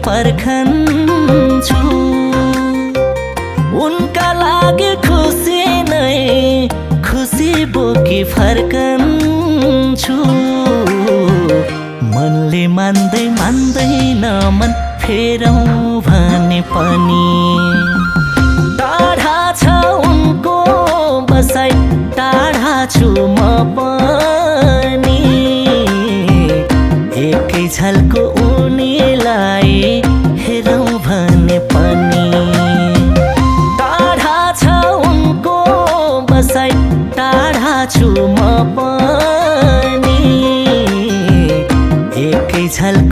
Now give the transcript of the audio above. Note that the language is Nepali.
पर्खन्छु उनका लागि खुसी नै खुसी बोकी फर्कन्छु मनले मान्दैन मन फेरौँ भने पनि टाढा छ उनको बसाइ टाढा छु म पनि एकै झल्को उनीलाई हेरौँ भने पनि टाढा छ उनको बसाइ टाढा छु म पनि एकै झल्को